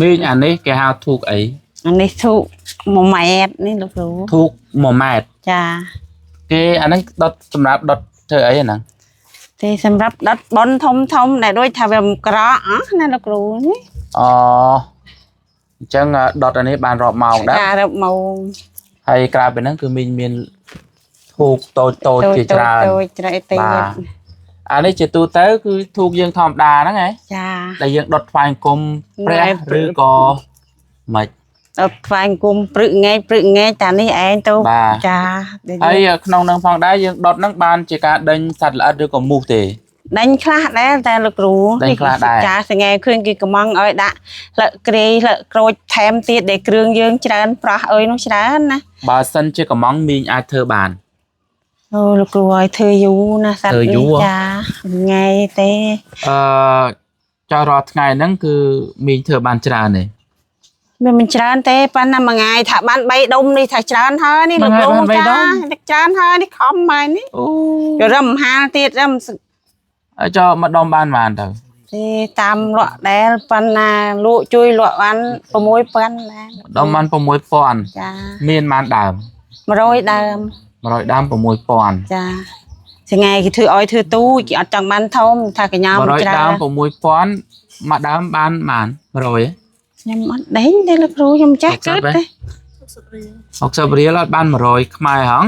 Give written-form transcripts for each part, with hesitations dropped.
មីងអានេះគេហៅធូកអី អានេះធូប1ម៉ែត្រនេះលោកគ្រូ ធូក1ម៉ែត្រ ចា គេអាហ្នឹងដុតសម្រាប់ដុតធ្វើអីអាហ្នឹង ទេសម្រាប់ដុតប៉ុនធំធំដែលដូចថាវាមិនក្រក់អស់ណាលោកគ្រូនេះ អូអញ្ចឹងដុតអានេះបានរាប់ម៉ោងដែរ ចារាប់ម៉ោង ហើយក្រៅពីហ្នឹងគឺមីងមានធូបតូចតូចជាច្រើន តូចច្រើនទេ បាទអានេះជាទូទៅគឺធូបយើងធម្មតាហ្នឹងឯង ចា ដែលយើងដុតថ្វាយអង្គមព្រះឬក៏មិន ដុតថ្វាយអង្គមព្រឹកថ្ងៃព្រឹកថ្ងៃតានេះឯងទៅ បាទ ចា ហើយក្នុងហ្នឹងផងដែរយើងដុតហ្នឹងបានជាការដេញសត្វល្អិតឬក៏មូសទេ ដេញខ្លះដែរតែលោកគ្រូ ដេញខ្លះដែរ ចាសង្ហែឃើញគេកំងឲ្យដាក់លឹកគ្រេលឹកក្រូចថែមទៀតដែលគ្រឿងយើងច្រើនប្រោះអើយនោះច្រើនណា បើសិនជាកំងមីងអាចធ្វើបាន អូលោកគ្រូឲ្យធ្វើយូរណាសត្វ ធ្វើយូរ នេះចាថ្ងៃទេ អឺចោះរាល់ថ្ងៃហ្នឹងគឺមីងធ្វើបានច្រើនទេ វាមិនច្រើនទេប៉ុន្តែមួយថ្ងៃថាបាន3ដុំនេះថាច្រើនហើយនេះ មួយ លោក ថ្ងៃ គ្រូ បាន3ដុំ ចាច្រើនហើយនេះខំហើយនេះ អូ វារំហាលទៀតរំ ហើយចោះមួយដុំបានប៉ុន្មានទៅ ទេតាមលក់ដែលប៉ុន្តែលក់ជួយលក់បាន6000ដែរ ដុំបាន6000 ចា មានបានដើម 100ដើម 100ដើម6000 ចាថ្ងៃគេធ្វើឲ្យធ្វើទូចគេអត់ចង់បានធំថាកញ្ញាម 100 ច្រើន ដើម6000មួយដើមបានប៉ុន្មាន100ហ៎ ខ្ញុំអត់ដេញទេលោកគ្រូខ្ញុំចេះគិតទេ 60រៀលអត់បាន100ខ្មែរហង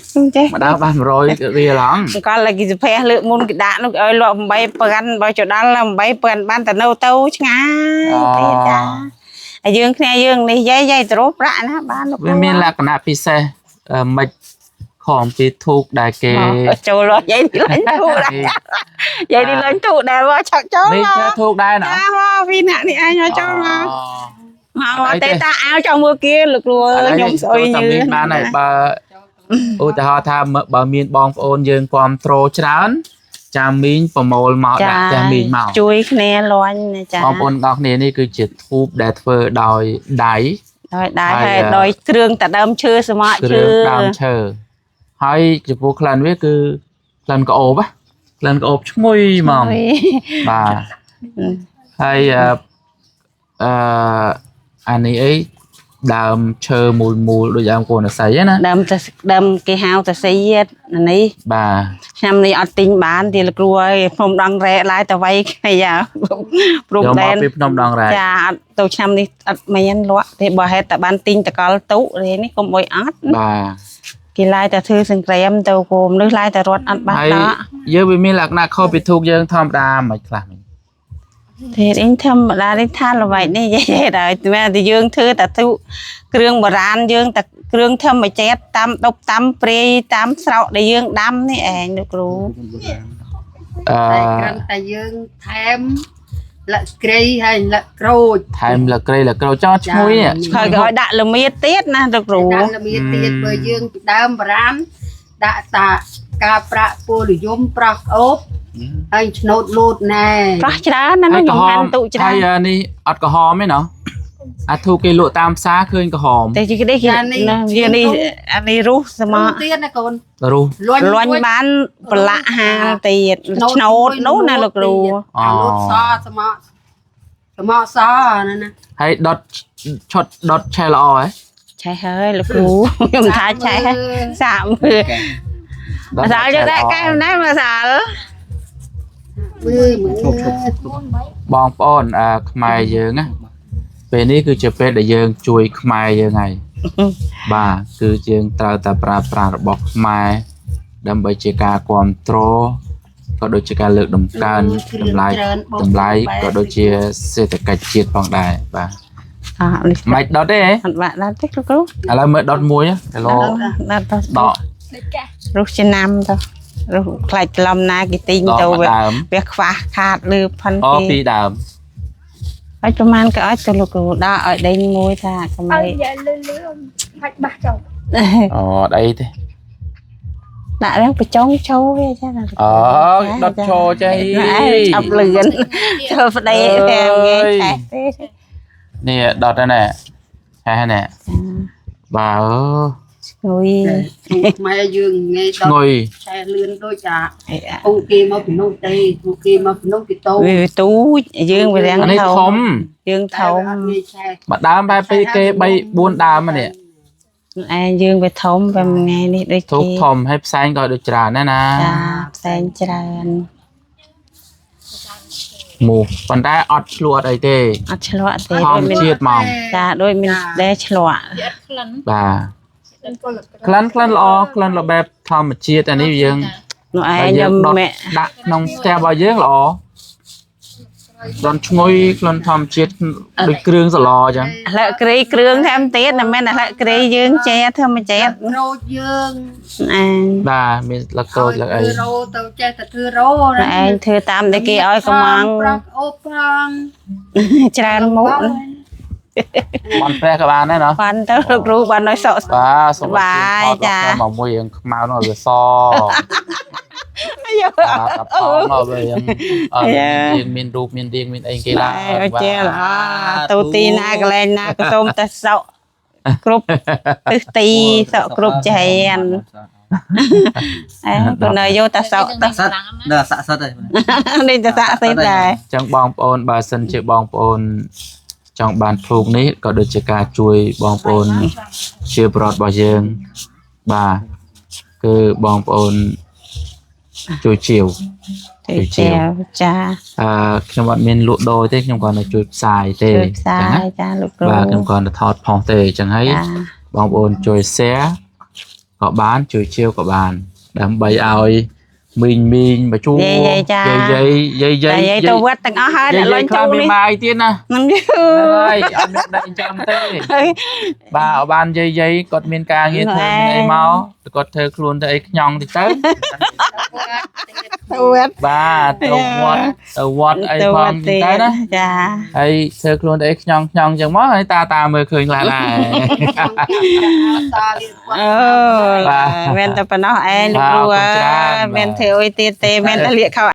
ខ្ញុំចេះ មួយដើមបាន100រៀលហង អង្គលគេសុភះលើកមុនគេដាក់នោះគេឲ្យលក់8000បើចដល់8000បានតែនៅទៅឆ្ងាយទៀតចាហើយយើងគ្នាយើងនេះយាយយាយទៅរកប្រាក់ណាបានលោកគ្រូ វាមានលក្ខណៈពិសេសអឺមិនខំពីធូកដែលគេ មកចូលលក់យាយនេះលេងទូដែរយាយនេះលេងទូដែរមកឆឹកចូល នេះ មក ធ្វើធូកដែរណា ចាមកពីអ្នកនេះឯងមកចូលមកមក អី ទេតាអាវចង់មើលគៀនលោកគ្រូ ឥឡូវ ខ្ញុំស្អុយ តែ ញឿ មានបានហើយបើឧទាហរណ៍ថាបើមានបងប្អូនយើងគ្រប់ត្រូលច្រើនចាំមីងប្រមូលមកដាក់ផ្ទះមីងមក ជួយគ្នាលាញ់ណាចា បងប្អូនទាំងអស់គ្នានេះគឺជាធូបដែលធ្វើដោយដៃ ដោយដៃ ហើយ ហើយដោយគ្រឿងតាដើមឈើស្មក់ គ្ ឈើ រឿងដើមឈើហើយចំពោះក្លិនវាគឺក្លិនក្អូបណាក្លិនក្អូបឈ្ងុយហ្មងបាទហើយអឺអឺអានេះអីដើមឈើមូលមូលដូចដើមកូនអស័យណា ដើមតែដើមគេហៅតាសៀតអានេះ បាទ ឆ្នាំនេះអត់ទិញបានទេលោកគ្រូអើយភ្នំដងរែកឡើយតែវៃគ្នាយ៉ាព្រំ យក ដែន មកពីភ្នំដងរែក ចាអត់ទៅឆ្នាំនេះអត់មានលក់ទេបើហេតុតែបានទិញតកលទុទេនេះកុំអុយអត់ បាទ គេឡាយតែធ្វើសង្គ្រាមទៅគោមនេះឡាយតែរត់អត់បាន ហើយ ដក យើងវាមានលក្ខណៈខុសពីធូបយើងធម្មតាមិនខ្លះមិញ ទេអញធម្មតានេះថាល្បែកនេះយាយដល់តែតែយើងធ្វើតែទុគ្រឿងបុរាណយើងតែគ្រឿងធម្មជាតិតាមដប់តាមព្រៃតាមស្រោកដែលយើងដាំនេះឯងលោកគ្រូ អឺ តែគ្រាន់តែយើងថែមលក្ខគ្រៃហើយលក្ខក្រូច ថែមលក្រីលក្រូចចង់ឈ្ងុយនេះ ហើយគេឲ្យដាក់ល្មៀតទៀតណាលោកគ្រូ ដាក់ល្មៀតទៀតបើយើងពីដើមបារាំដាក់តាការប្រាក់ពលនិយមប្រោះក្អូបហើយឆ្នោតលូតណែ ប្រោះច្រើនណាស់ ហើយ ខ្ញុំ ក្រហម ហាន់ទុច្រើ ហើយ ន នេះអត់ក្រហមទេណោះអាធូបគេលក់តាមផ្សារឃើញក្រហម តែជាគេគេណាវានេះអានេះរុះស្ម រុះទៀតណាកូន រុះ លាញ់ លាញ់បានប្រឡាក់ហាលទៀតឆ្នោតនោះណាលោកគ្រូ អាលូតសស្មក់ស្មក់សណាណា ហើយដុតឈុតដុតឆេះល្អហ៎ ឆេះហើយលោកគ្រូខ្ញុំថាឆេះហើយសាកមើល ដុត ម្សាលយកដាក់កែវណាម្សាល មើលមើល បងប្អូនអឺខ្មែរយើងណាពេលនេះគឺជាពេលដែលយើងជួយខ្មែរយើងហើយបាទគឺយើងត្រូវតែប្រើប្រាស់របស់ខ្មែរដើម្បីជាការគ្រប់គ្រងក៏ដូចជាការលើកដំកើងតម្លៃតម្លៃក៏ដូចជាសេដ្ឋកិច្ចជាតិផងដែរបាទ អ่ะនេះ មិនដុតទេហ៎ អត់បាក់ដល់ទេលោកគ្រូ ឥឡូវមើលដុតមួយគីឡូ ដល់ទៅ ដក រុះឆ្នាំទៅរុះខ្លាចច្រឡំណាគេទិញ ដក ទៅវា មួយដើម វាខ្វះខាតឬផិន អូ គេ ពីរដើម ហើយប្រហែលក៏ឲ្យទៅលោកគ្រូដាក់ឲ្យដេញមួយថាកុំ ឲ្យ ឲ្យ និយាយលឺលឺហាច់បាសចូល អូអត់អីទេ ដាក់រឿងបញ្ចុងឈោវាចាណា អូដុតឈរចេះ ឆាប់លឿនចូលប្តីតែងាយឆេះទេ នេះដុតហើយណែឆេះហើយណែបាទអើ ឈ្ង ងុយ ខ្មែរយើងងាយដល់ ឈ្ងុយ ឆែលឿនដូចអា អីអា ពូគេមកពីនោះទេពូគេមកពីនោះគេតូច វាទូចយើងវារាំង អានេះ ធ ធំ ំយើងធំ អត់ងាយឆែ មួយដើមបែបពីគេ3 4ដើមហ្នឹងនេះ ឯងយើងវាធំវាមួយថ្ងៃនេះដូច ធូប គេ ធំហើយផ្សែងក៏ដូចច្រើនដែរណា ចាផ្សេងច្រើន មូសប៉ុន្តែអត់ឆ្លួតអីទេ អត់ឆ្លក់ទេ ធម្ម ដូចមាន ជាតិហ្មង ចាដូចមានដែរឆ្លក់ វាអត់ក្លិន បាទ ក្លិនពល ក្លិនក្លិនល្អក្លិនរបបធម្មជាតិអានេះយើង នោះឯង បើ ខ្ញុំ យើងដុត ម៉ែក់ ដាក់ក្នុងផ្ទះរបស់យើងល្អក្លិនឈ្ងុយក្លិនធម្មជាតិដូចគ្រឿងសឡអញ្ចឹង ឥឡូវគ្រីគ្រឿងថែមទៀតណាមែនឥឡូវគ្រីយើងចេះធ្វើមកចេះ ក្រូចយើង ឯង បាទមានលក្ខក្រូចលក្ខអី ធ្វើរោទៅចេះតែធ្វើរោ ឯងធ្វើតាមដែលគេឲ្យកំង ប្រោះអូផង ច្រើនមុខ បនព្រះក៏បានដែរណោះ បានទៅលោកគ្រូបានឲ្យសក់ បាទសូម បាយ ឲ្យ ចា ចាមកមួយរឿងខ្មៅនោះឲ្យវាស យក បាទអផងនោះវារឿងអត់យើងមានរូបមានរាងមានអីគេឡើយ ឲ្យចេះល្អទៅទីណាកន្លែងណាក៏សូមតែសក់គ្រប់ទិសទីសក់គ្រប់ចែនអេព្រោះនៅយកតែសក់ទៅ សិតដល់សាក់សិតហើយ នេះតែសាក់សិតដែរ អញ្ចឹងបងប្អូនបើសិនជាបងប្អូនចង់បានភ្លូកនេះក៏ដូចជាការជួយបងប្អូនជាប្រដ្ឋរបស់យើងបាទគឺបងប្អូនជួយជាវ ជួយជាវចា អឺខ្ញុំអត់មានលក់ដូរទេខ្ញុំគ្រាន់តែជួយផ្សាយទេ ជួយផ្សា អញ្ចឹងណា យចាលោកគ្រូ បាទខ្ញុំគ្រាន់តែថតផុសទេអញ្ចឹងហើយ ចា បងប្អូនជួយ share ក៏បានជួយជាវក៏បាន ដើម្បីឲ្យមីងមីងមកជួ យាយយាយចា យាយយាយយាយ តែយាយទៅវត្តទាំងអស់ហើយ យាយ អ្នកលុ យាយខ្លះ ញចូលនេះ មានម៉ាយទៀតណា នឹងយូ ហ្នឹងហើយអត់មានដាក់ចាំទេបាទឲ្យបានយាយយាយគាត់មានការងារធ្វើមានអីមកគាត់ធ្វើខ្លួនទៅអីខ្ញង់តិចទៅ ទៅវត្ត បាទទៅវត្តទៅវត្តអីផង ទៅ ទៅណា ចា ហើយធ្វើខ្លួនអីខ្ញង់ខ្ញង់ចឹងមកហើយតាតាមើលឃើញខ្លះដែរ តាលៀប អូ បាទ មែនតែប៉ុណ្ណោះឯងលោកគ្រូ បាទអរគុណច្រើន អើយមានធ្វើអុយទៀតទេមានតែលាកខោ